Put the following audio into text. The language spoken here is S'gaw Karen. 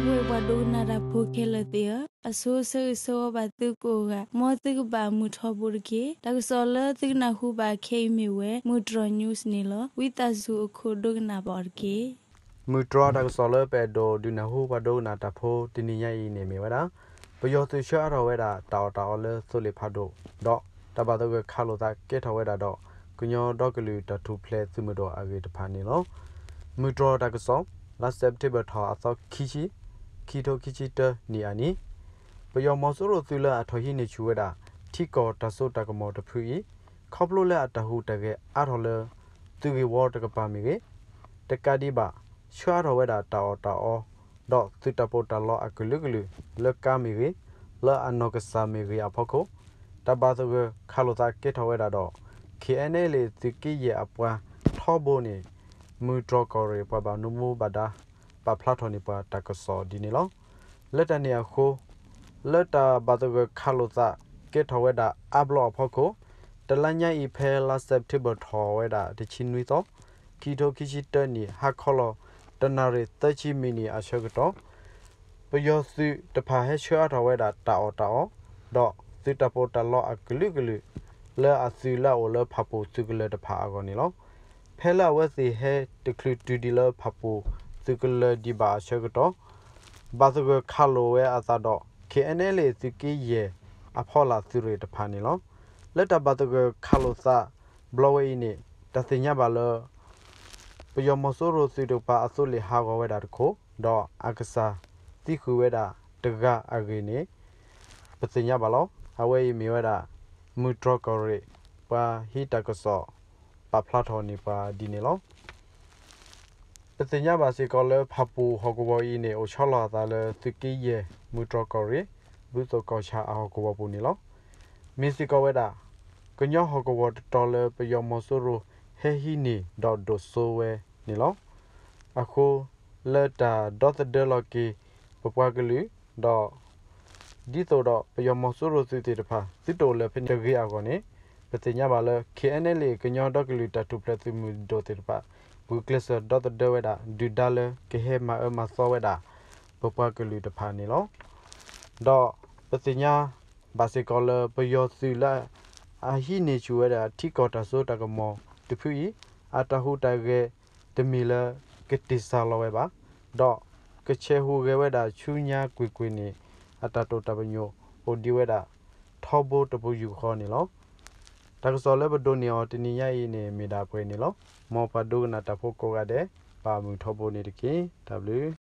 ဝဲပှၤဒိကနၣ်တၢ်ဖိခဲလၢာ်သ့ၣ်ဧၢ, အဆိဆၢဂ့ၤဆၢဝါဘၣ်သုကိးဂၤ, မ်သုကဘၣ်မုာ်ထီဘိတက့ၢ်. တၢ်ကစီၣ်လၢသုကနၢ်ဟူဘၣ်ခဲအံၤမ့ၢ်ဝဲ မုၢ်တြီၢ် news န့ၣ်လီၤ. ဝံသးစူၤအခိၣ်ဒိကနၣ်ဘၣ်အီၤတက့ၢ်. မုၢ်တြီၢ်တၢ်ကစီၣ်လၢပအဲၣ်ဒိးဒုးနၢ်ဟူပှၤဒိကနၣ်တၢ်ဖိတနံၤညါအံၤန့ၣ်မ့ၢ်ဝဲဒၣ် ပယီၤသုးဆှၢအါထီၣ်ဝဲဒၣ်တၢ်အီၣ်တၢ်အီလၢသိလ့ၣ်ဖးဒိၣ်, ဒီးတၢ်ဘၣ်သဂၢၢ်ခးလိာ်သးကဲထီၣ်ဝဲဒၣ်ဒီး ကညီဒီကလုာ်တၢ်ထူၣ်ဖျဲးသုးမုၢ်ဒိၣ်အဂ့ၢ်တဖၣ်န့ၣ်လီၤ. မုၢ်တြီၢ်တၢ်ကစီၣ်, လါ September ထီၣ်အသီခံဆံ, ခံထိခံဆံတၢနံၣ်အနံၤ, ပယီၤမီၤစိရိၤသုးလၢအထီၣ်ဟံးန့ၢ်ဆူၣ်ဝဲဒၣ် ထံကီၢ်တၢ်စိတၢ်ကမီၤတဖုအံၤ, ခီဖျိလၢအတၢ်ဟူးတၢ်ဂဲၤအါထီၣ်လၢ သုးဂ့ၢ်ဝီတကပၤမ့ၢ်ဂ့ၤ, တကးဒံးဘၣ် ဆှၢအါထီၣ်ဝဲဒၣ်တၢ်အီၣ်တၢ်အီ ဒီးသုးတၢ်ပီးတၢ်လီအကလုာ်ကလုာ် လၢကါမ့ၢ်ဂ့ၤ, လၢအနီၢ်ကစၢ်မ့ၢ်ဂ့ၤအဖီခိၣ်, တၢ်ဘၣ်သဂၢၢ်ခးလိာ်သးကဲထီၣ်ဝဲဒၣ်ဒီး KNLA သုးက့ယဲၢ်အပှၤထီဘိန့ၣ် မုၢ်တြီၢ်ကီၢ်ရ့ၣ်ပှၤဘၣ်မူဘၣ်ဒါ ပာ်ဖျါထီၣ်န့ၢ်ပှၤတၢ်ကစီၣ်ဒ်န့ၣ်လီၤ. လၢတၢ်န့ၣ်အဃိ လၢတၢ်ဘၣ်သဂၢၢ်ခးလိာ်သးကဲထီၣ်ဝဲဒၣ်အါဘျီအဖီခိၣ်, တလါညါအံၤဖဲလါ September ထီၣ်ဝဲဒၣ်တဆံနွံသီ, ခံထိခံဆံတၢနံၣ် ဟါခီလီၤ တနၣ်ရံၣ်သၢဆံမံးနံးအဆၢကတီၢ် ပယီၤသုးတဖၣ်ဟဲဆှၢအါထီၣ်ဝဲဒၣ်တၢ်အီၣ်တၢ်အီ, ဒီးသုးတၢ်ပီးတၢ်လီအကလုာ်ကလုာ် လၢအသုးလၢအအိၣ်လၢဖၣ်ပူၣ်သုးကလၢၤတဖၣ်အဂီၢ်န့ၣ်လီၤ. ဖဲလၢအဝဲသ့ၣ်ဟဲတချုးတုၤဒံးလၢဖၣ်ပူၣ်သုးကလၢၤဒံးဘၣ်အဆၢကတီၢ်, ဘၣ်သဂၢၢ်ခးလိာ်ဝဲအသးဒီး KNLA သုးက့ယဲၢ်အဖီလာ်သုးရ့ၣ်တဖၣ်န့ၣ်လီၤ. လၢတၢ်ဘၣ်သဂၢၢ်ခးလိာ်သးဘျီဝဲအံၤန့ၣ် တၢ်သ့ၣ်ညါဘၣ်လၢ ပယီၤမီၤစိရိၤသုးတကပၤအသိလ့ၣ်ဟးဂီၤဝဲဒၣ်တခိၣ်, ဒီးအကစၢ်သံဃုာ်ဝဲဒၣ်တဂၤအဂ့ၢ်န့ၣ် ပသ့ၣ်ညါဘၣ်လီၤ. အဝဲအံၤမ့ၢ်ဝဲဒၣ် မုၢ်တြီၢ်ကီၢ်ရ့ၣ် ပှၤဟံးတၢ်ကစီၣ်ပာ်ဖျါထီၣ်န့ၢ်ပှၤဒ်န့ၣ်လီၤ. ပသ့ၣ်ညါဘၣ်စ့ၢ်ကီးလၢဖၣ်ပူၣ်ဟီၣ်ကဝီၤအံၤန့ၣ် အိၣ်ဆီလီၤအသးလၢသုးက့ယဲၢ် မုၢ်တြီၢ်ကီၢ်ရ့ၣ် ဘူၣ်သိၣ်ကီၢ်ဆၣ်အဟီၣ်ကဝီၤပူၤန့ၣ်လီၤ. မ့ၢ်စ့ၢ်ကီးဝဲဒၣ် ကညီဟီၣ်ကဝီၤတတီၤလၢပယီၤမီၤစိရိၤဟဲဟံးန့ၢ်ဒီးဒိၣ်စိဝဲန့ၣ်လီၤ. အဃိ လၢတၢ်ဒီသဒၢလီၤက့ၤပပှၤကလုာ် ဒီး ဒ်သိးဒီးပယီၤမီၤစိရိၤသုးသ့ၣ်တဖၣ် သုတအိၣ်လၢၤဖဲန့ၣ်တဂ့ၤအဂီၢ်န့ၣ် ပသ့ၣ်ညါဘၣ်လၢ KNLA ကညီဒီကလုာ်တၢ်ထူၣ်ဖျဲးသုးမုၢ်ဒိၣ်သ့ၣ်တဖၣ် ဂုာ်ကျဲးစၢးဒီသဒၢဝဲဒၣ် ဒုၣ်ဒါလၢကဟဲမၤအၢမၤသီဝဲဒၣ် ပပှၤကလုာ်တဖၣ်န့ၣ်လီၤ. ဒီးပသ့ၣ်ညါဘၣ်စ့ၢ်ကီးလၢပယီၤသုးလၢ အဟံးန့ၢ်ဆူၣ်ဝဲဒၣ်ထံကီၢ်တၢ်စိတၢ်ကမီၤတဖုအံၤ အတၢ်ဟူးတၢ်ဂဲၤတမ့ၢ်လၢကတ့ၢ်စၢ်လီၤဝဲဘၣ်, ဒီးကဆဲးဟူးဂဲၤဝဲဒၣ်ဆူညါကွ့ၢ်ကွ့ၢ်န့ၣ် အတၢ်တိာ်တၢ်ပညိၣ်အိၣ်ဒံးဝဲဒၣ် ထီဘိတပယူာ်ဃီန့ၣ်လီၤ. တၢ်ကစီၣ်လၢပဒိးန့ၢ်အီၤတနံၤညါအံၤန့ၣ် မ့ၢ်ဒၣ်ပှဲၤန့ၣ်လီၤ. မ်ပှၤဒိကနၣ်တၢ်ဖိကိးဂၤဒဲး ဘၣ်မုာ်ထီဘိန့ၣ်တက့ၢ်. တၢ်ဘျုး